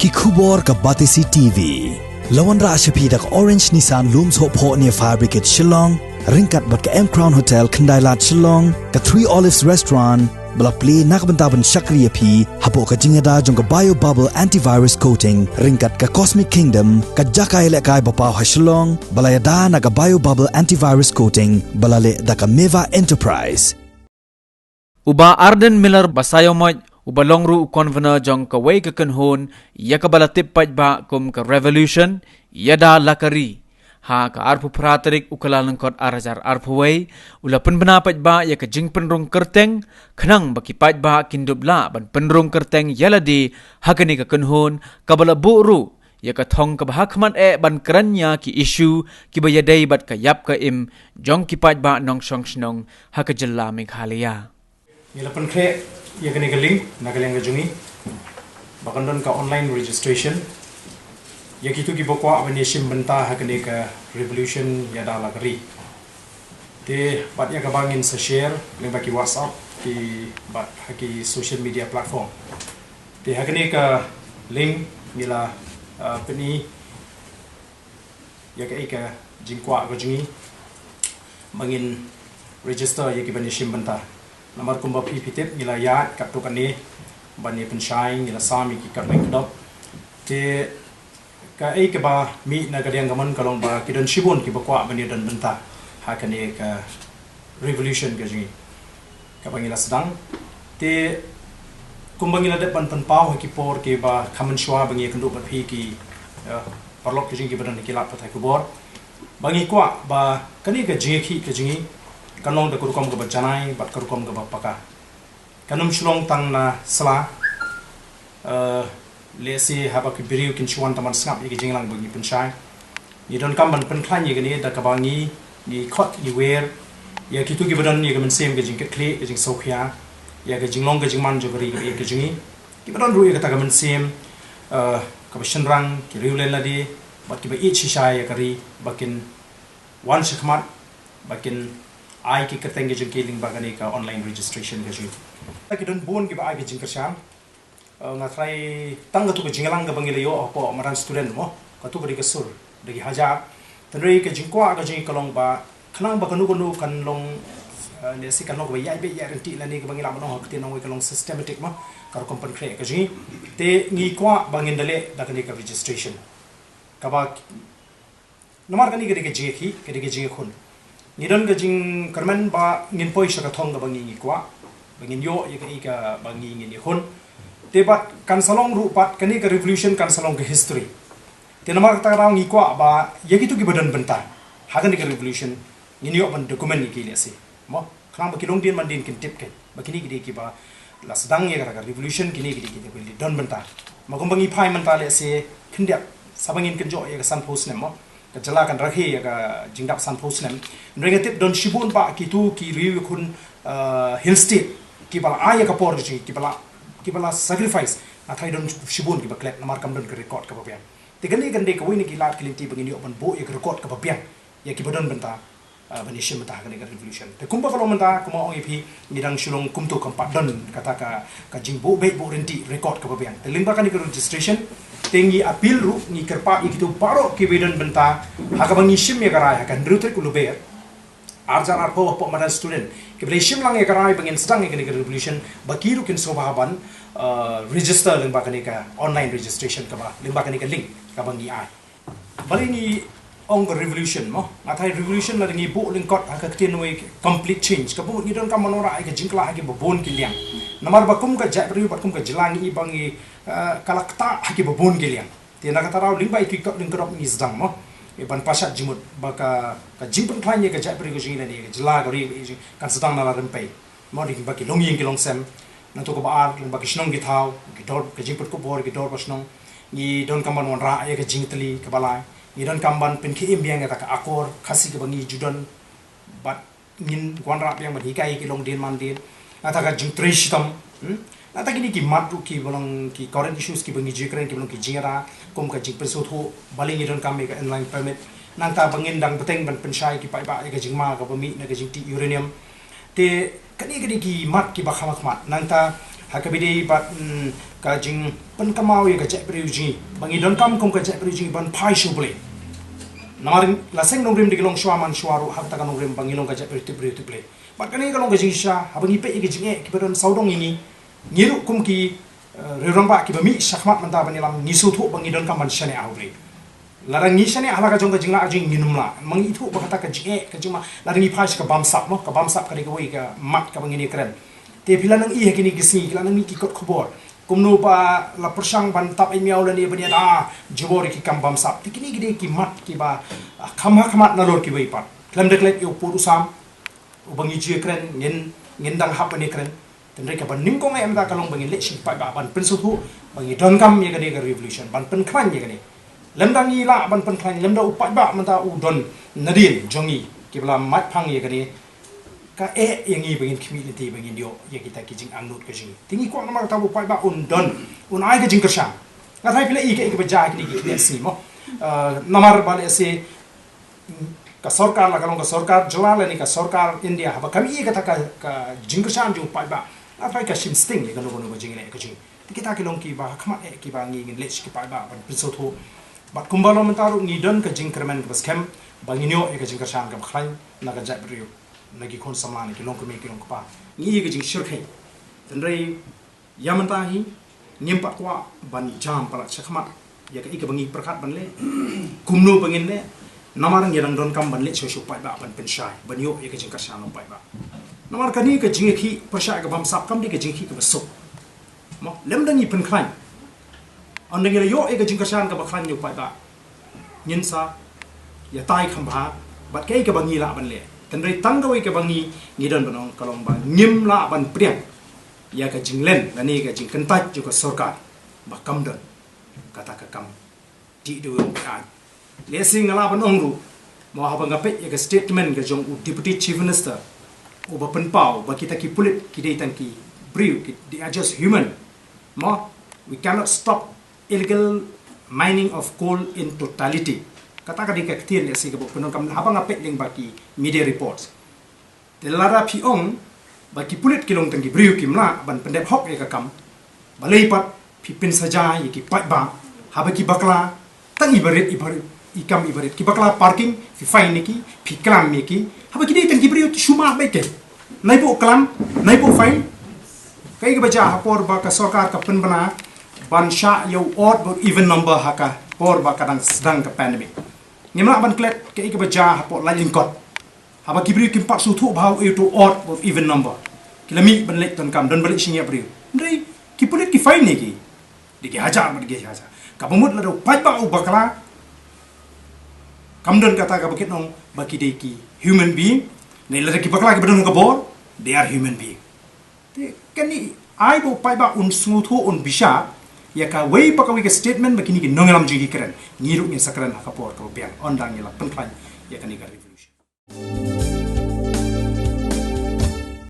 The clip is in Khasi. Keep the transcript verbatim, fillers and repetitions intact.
Ki khubor ka Batesi T V. La wanrah sha phi da ka Orange Nissan Lumsohphoh near Fire Brigade Shillong, ryngkat bad ka M Crown Hotel Khyndailad Shillong, ka Three Olives Restaurant, ba la plie na ka bynta ban shakri ïa phi hapoh ka jingïada jong ka Bio Bubble Antivirus Coating, ryngkat ka Cosmic Kingdom, ka jaka ïalehkai ba paw ha Shillong, ba la ïada na ka Bio Bubble Antivirus Coating, ba la leh da ka Meva Enterprise. U Bah Ardent Miller Basaiawmoit, uba long ruh u convener jong kawei ka kynhun ïa kaba la tip paidbah kum ka Revolution Ïada La Ka Ri, ha ka arphew phra tarik u Kyllalyngkot ar hajar arphew wei, u la pynbna paidbah ïa ka jingpynrung kyrteng, khnang ba ki paidbah kin dup lah ban pynrung kyrteng ïa lade ha kane ka kynhun, kaba la buh ruh ïa ka thong kaba ha khmat eh ban kren ïa ki issue kiba ïadei bad ka ïap ka im jong ki paidbah nongshong shnong ha ka jylla Meghalaya. Ngi la pynkhreh ïa kane ka link na ka liang ka jong ngi ba kan don ka online registration ïa kito kiba kwah ban ïashim bynta ha kane ka Revolution Ïada La Ka Ri. Te bad ïa kaba ngin sa share lyngba ki WhatsApp, ki, bad ha ki social media platform. Te ha kane ka link ngi la, uh, pyni ïa kaei ka jingkwah ka jong ngi ba ngin register ïa ki ban ïashim bynta. Namar kumba phi phi tip, ngi la ïaid katto katne ban ïa pynshai, ngi la sam ïa ki katto katne kdop. Te kaei kaba mih na ka liang ka mon ka long ba ki don shibun kiba kwah ban ïadon bynta ha kane ka Revolution ka jong ngi kaba ngi la sdang. Te kumba ngi la dep ban pynpaw ha ki por kiba kham mynshuwa ba ngi ïakynduh bad phi ki, eh, paralok ka jong ngi kiba don ha ki lad pathai khubor, ba ngi kwah ba kane ka jingïakhih ka jong ngi kan long da ka rukom kaba janai bad ka rukom kaba paka. Kan ym shu long tang na sla, eh, lehse haba ki briew kin shu wan tang ban sngap ïa ki jingïalang ba ngi pynshai. Ngi donkam ban pynkhlaiñ ïa kane da kaba ngi, ngi khot, ngi wer ïa kito kiba don ïa ka mynsiem ka jingkitkhlieh, ka jingsngewkhia ïa ka jinglong ka jingman jong ka ri ka jong ngi, kiba don ruh ïa kata ka mynsiem, eh, kaba shynrang, ki riewlynlade bad kiba ïeit shisha ïa ka ri, ba kin wan shakhmat, ba kin ai ki kyrteng ka jong ki lyngba kane ka online registration ka jong ngi. Ki don bun kiba ai ka jingkyrshan. Eh, nga tharai tang katu ka jingïalang kaba ngi la ïoh hapoh madan student mo, katu ka dei ka sur da ki hajar. Hynrei ka jingkwah ka jong ngi ka long ba khnang ba kano kano kan long, eh, lehse kan long kaba ïaid beit ïaid ryntih lane kaba ngi lah ban ong ha ka ktien nongwei ka long systematic mo, ka rukom pynkhreh ka jong ngi. Te ngi kwah ba ngin da leh da kane ka registration. Kaba Namar kane ka dei ka jingïakhih, ka dei ka jingïakhun. Ngi don ka jingkyrmen ba ngin poi sha ka thong kaba ngi ngi kwah, ba ngin ïoh ïa kaei kaba ngi ngin ïakhun. Te bad kan sa long ruh pat, kane ka revolution kan sa long ka history. Te namar kata ka daw ngi kwah ba ïa kito kiba don bynta ha kane ka revolution ngin ïoh ban document ïa ki lehse. Mo, khnang ba ki longdien mandien kin tip kein ba kine ki dei kiba la sdang ïa kata ka revolution, kine ki dei kiba la don bynta. Ma kumba ngi phai mynta lehse khyndiat, sa ba ngin kynjoh ïa ka sanphew snem mo, ka jylla kan rakhe ïa ka jingdap sanphew snem. Hynrei nga tip don shibun ba kito ki riew ïakhun, uh, Hill State kiba la ai ïa ka por ka jong ki, kiba la, kiba la sacrifice. Nga tharai don shibun kiba klet namar kam don ka record kaba biang. Te kane kan dei kawei na ki lad ki lynti ba ngin ïoh ban buh ïa ka record kaba biang ïa kiba don bynta, ah, ban ïashim bynta ha kane ka revolution. Te kumba ka long mynta, kumba ong ïa phi, ngi dang shu long kumto kam pat don kata ka, ka jingbuh beit buh ryntih record kaba biang. Te lyngba kane ka registration, te ngi appeal ruh, ngi kyrpad ïa kito baroh kiba don bynta ha kaba ngi shim ïa ka rai ha ka hynriew tarik u Lber ar hajar arphew hapoh madan student, kiba la shim lang ïa ka rai ba ngin sdang ïa kane ka revolution, ba ki ruh kin sngewbha ban, ah, register lyngba kane ka online registration kaba, lyngba kane ka link kaba ngi ai. Balei ngi ong ka revolution mo? Nga tharai revolution lada ngi buh lyngkot ha ka ktien nongwei complete change. Kaba mut ngi donkam ban wanrah ïa ka jingkylla ha kiba bun ki liang. Namar ba kum ka jaitbynriew bad kum ka jylla ngi i ba ngi, eh, ka la ktah ha kiba bun ki liang. Te na kata ka daw lyngba ïa ki kot lyngkot ngi sdang mo, ïa ban pashat jingmut ba ka, ka jingpynkhlaiñ ïa ka jaitbynriew ka jong ngi lane ïa ka jylla ka ri kan sdang na la rympei. Mo, lyngba ki longïing ki longsem. Nangta kaba ar, lyngba ki shnong ki thaw, ki dor, ki jingpynkup bor ki dorbar shnong. Ngi donkam ban wanrah ïa ka jingtylli kaba lai. Ngi donkam ban pynkhie im biang ïa kata ka akor Khasi kaba ngi ju don. Bad ngin wanrah biang ban hikai ïa ki longdien mandien. Nangta ka jingtrei shitom. Hmm? Nangta kine ki mat ruh kiba long ki current issues kiba ngi ju kren kiba long ki jingïada, kum ka jingpynsngewthuh, balei ngi donkam ïa ka inland permit. Nangta ba ngin dang bteng ban pynshai ki paidbah ïa ka jingma kaba mih na ka jingtih uranium. Te kane ka dei ki mat kiba kham khmat. Nangta ha kaba ïadei bad, mm, ka jingpynkynmaw ïa ka jaitbynriew jong ngi, ba ngi donkam kum ka jaitbynriew jong ngi ban phai sha U Blei. Namar la seng nongrim da ki long shuwa man shuwa ruh ha kata ka nongrim ba ngi long ka jaitbynriew tip briew tip Blei. Bad kane ka long ka jingshisha, haba ngi peit ïa ka jingeh kiba don sawdong ïa ngi, ngi ruh kum ki, eh, riewrangbah kiba mih shakhmat mynta ban ïalam, ngi sngewthuh ba ngi donkam ban shaniah ha U Blei. Lada ngi shaniah ha la ka jong ka jinglah jong ngi, ngim lah. Ma ngi ithuh ba kata ka jingeh, ka jingma, lada ngi phai sha ka bamsap, mo, ka bamsap ka dei kawei ka mat kaba ngin ïakren. Te phi la nang ïohi ha kine ki sngi, ki la nang mih ki kot khubor. Kumno ba la pyrshang ban tap ïa miaw lane ban ïada jubor ïa ki kam bamsap. Te kine ki dei ki mat kiba, ah, kham ha khmat nalor kiwei pat. Khlem da klet ïa u pud u sam uba ngi ju ïakren, ngin, ngin dang hap ban ïakren. Tynrai kaba nyngkong eh mynta ka long ba ngin leit sha ki paidbah ban pynsngewthuh ba ngi donkam ïa kane ka revolution, ban pynkhlaiñ ïa kane. Lymda ngi lah ban pynkhlaiñ, lymda u paidbah mynta u don nadien jong ngi kiba la mad phang ïa kane, ka eh ïa ngi ba ngin khmih lynti ba ngin ïoh ïa kita ki jingangnud ka jong ngi. Te ngi kwah namar kata ba u paidbah un don, un ai ka jingkyrshan. Nga tharai phi la ïohi kaei kaba jia ha kine ki khyndiat sngi, mo. Ah, namar ba lehse ka sorkar, la ka long ka sorkar jylla lane ka sorkar India, haba kam ïohi kata ka, ka jingkyrshan jong u paidbah, nga tharai ka shim sting ïa kano kano ka jingleh ka jong ngi. Te kita ki long kiba ha khmat eh kiba ngi, ngin leit sha ki paidbah ban pynsngewthuh. Bad kumba long mynta ruh ngi don ka jingkyrmen kaba skhem ba ngin ïoh ïa ka jingkyrshan kaba khlaiñ na ka jaitbynriew, na ki khun samla, na ki longkmie ki longkpa. Ngi ïohi ka jingshyrkhei. Tynrai ïa mynta hi ngim pat kwah ban jam palat shakhmat ïa kaei kaba ngi pyrkhat ban leh, kumno ba ngin leh. Namar ngi dang donkam ban leit sha u paidbah ban pynshai, ban ïoh ïa ka jingkyrshan u paidbah. Namar kane ka jingïakhih pyrshah ka bamsap kam dei ka jingïakhih kaba suk, mo, lymda ngi pynkhlaiñ. Ynda ngi la ïoh ïa ka jingkyrshan kaba khlaiñ na u paidbah, ngin sa ïatai kham bha bad kaei kaba ngi lah ban leh. Tynrai tang kawei kaba ngi, ngi don ban ong ka long ba ngim lah ban pdiang ïa ka jinglen lane ka jingkyntait jong ka sorkar ba kam don kata ka kam tih duh ïa ka aiñ. Lehse nga lah ban ong ruh, mo, haba nga peit ïa ka statement ka jong u Deputy Chief Minister uba pynpaw ba kita ki pulit ki dei tang ki briew, ki, they are just human. Mo, we cannot stop illegal mining of coal in totality. Kata ka dei ka ktien lehse kaba pyndonkam haba nga peit lyngba ki media reports. Te lada phi ong ba ki pulit ki long tang ki briew, kim lah ban pyndep hok ïa ka kam, balei pat phi pynsaja ïa ki paidbah haba ki bakla tang i barit, i barit, i kam i barit, ki bakla parking, phi fine ïa ki, phi klam ïa ki, haba ki dei tang ki briew, shu mad beit ki. Nai buh klam, nai buh fine. Kaei kaba jia ha por ba ka sorkar ka pynbna ban shah ïa u odd bad even number ha ka por ba ka dang sdang ka pandemic? Ngim lah ban klet kaei kaba jia ha por la lyngkot, haba ki briew kim pat sngewthuh bha ïa uto u odd bad even number. Ki la mih ban leit donkam, don ba leit shim ïa briew. Hynrei ki pulit ki fine ïa ki da ki hajar bad da ki hajar. Kaba mut lada u paidbah u bakla, kam don kata kaba kin ong ba ki dei ki human being. Ne lada ki bakla kiba don ka bor, they are human being. Te kane ai ba u paidbah un sngewthuh, un bishar ïa kawei pa kawei ka statement ba kine ki nongïalam jong ngi ki kren. Ngi ruh ngin sa kren ha ka por kaba biang, ynda ngi la pynkhlaiñ ïa kane ka revolution.